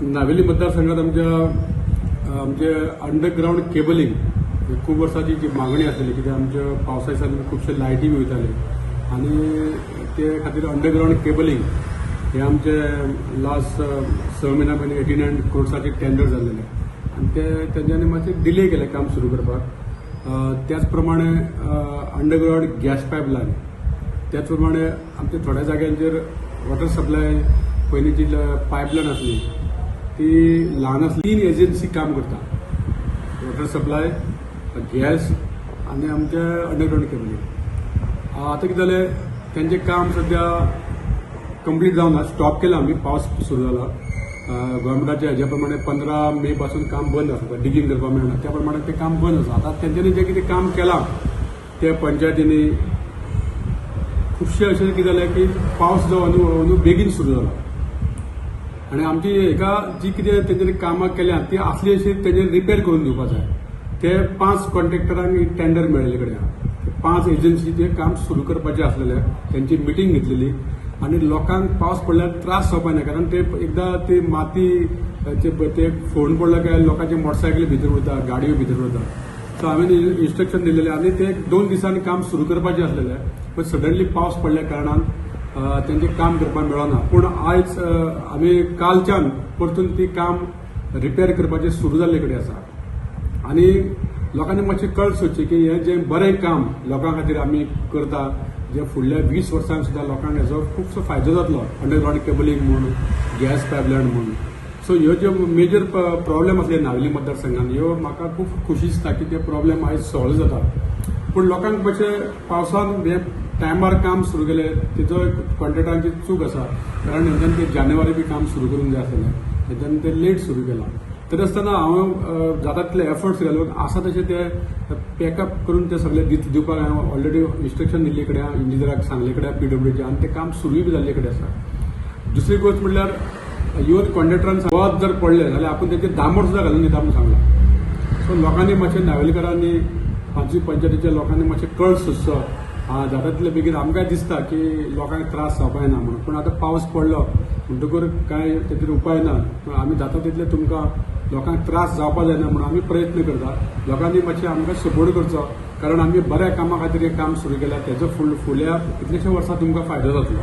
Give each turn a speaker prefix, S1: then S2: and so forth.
S1: नावेली मतदारसंघात आमच्या आमचे अंडरग्रावंड केबलिंग ही खूब वर्सांची जी मागणी आसलेली, कित्याक आमच्या पावसा दिसांनी खुबशे लायटी बी वयताले आनी ते खातीर अंडरग्रावंड केबलिंग हे आमचे लास्ट 6 म्हयन्या पयलीं 89 क्रोर्साचे टेंडर जाल्लेले आनी ते तेंच्यांनी मातशें डिले केलें काम सुरू करपाक. त्याच प्रमाणे अंडरग्रावंड गॅस पायपलायन, त्याच प्रमाणे आमच्या थोड्या जाग्यांचेर वॉटर सप्लाय पयलीं जी पायपलायन आसली ती ल्हान आसली. तीन एजन्सी काम करता, वॉटर सप्लाय, गॅस आनी आमचे अंडरग्रावंड केबलिंग. आतां कितें जालें, तेंचें काम सद्या कंप्लीट जावना, स्टॉप केला आमी. पावस सुरू जाला, गव्हर्मेंटाच्या हेज्या प्रमाणे 15 मे पासून काम बंद आसा, डिगींग करपाक मेळना, त्या प्रमाणे तें काम बंद आसा. आतां तेंच्यांनी जें कितें काम केलां ते पंचायतींनी खुबशें अशें कितें जालें की पावस जो अंदू अंदू बेगीन सुरू जाला आनी आमची हेका जी कितें तेंच्यांनी कामां केल्या ती आसली अशी तेंच्यांनी रिपेर करून दिवपा जाय. ते 5 कॉन्ट्रॅक्टरांक टेंडर मेळिल्ले कडेन आहा, 5 एजन्सी ते काम सुरू करपाचें आसलेलें, तेंची मिटींग घेतलेली आनी लोकांक पावस पडल्यार त्रास जावपा न्हय, कारण ते एकदां ती माती ते फोण पडलो काय लोकांचे मोटरसायकली भितर वता, गाडयो भितर वता. सो हांवें इन्स्ट्रक्शन दिलेलें आनी ते 2 दिसांनी काम सुरू करपाचें आसलेलें, पण सडनली पावस पडल्या कारणान तेंचें काम करपाक मेळना. पूण आयज आमी कालच्यान परतून ती काम रिपेर करपाचें सुरू जाल्ले कडेन आसा आनी लोकांनी मातशें कळ सोदचें की हें जें बरें काम लोकां खातीर आमी करता, जे फुडल्या 20 वर्सांक सुद्दां लोकांक हेजो खुबसो फायदो जातलो, अंडरग्रावंड केबलिंग म्हूण, गॅस पायपलायन म्हूण. सो ह्यो ज्यो मेजर प्रॉब्लेम आसले नावेली मतदारसंघान, ह्यो म्हाका खूब खोशी दिसता की ते प्रॉब्लेम आयज सॉल्व जाता. पूण लोकांक मातशें पावसान हे टायमार काम सुरू केलें तेजो कॉन्ट्रॅक्टरांची चूक आसा, कारण हेंच्यांनी ते जानेवारी बी काम सुरू करूंक जाय आसलेलें, हेंच्यांनी ते लेट सुरू केलां. तरी आसतना हांव जाता तितले एफर्ट्स घालून आसा तशें ते पॅकअप करून ते सगळे दिवपाक हांवें ऑलरेडी इन्स्ट्रक्शन दिल्ले कडेन, इंजिनियराक सांगले कडेन पीडब्ल्यूडीचे, आनी तें काम सुरूय बी जाल्ले कडेन आसा. दुसरी गोश्ट म्हणल्यार इवन कॉन्ट्रॅक्टरान वत जर पडलें जाल्यार आपूण तेचेर डांबर सुद्दां घालून दिता म्हूण सांगलां. सो लोकांनी मातशें, नावेलकारांनी, पांचवी पंचायतीच्या लोकांनी मातशें कळ सोदचो. जाता तितले बेगीन आमकांय दिसता की लोकांक त्रास जावपा जायना म्हणून, पूण आतां पावस पडलो म्हणटकूर कांय तेचेर उपाय ना. पूण आमी जाता तितले तुमकां लोकांक त्रास जावपा जायना म्हणून आमी प्रयत्न करता. लोकांनी मातशें आमकां सपोर्ट करचो, कारण आमी बऱ्या कामा खातीर हें काम सुरू केलां, तेजो फुडल्या कितलेशे वर्सां तुमकां फायदो जातलो.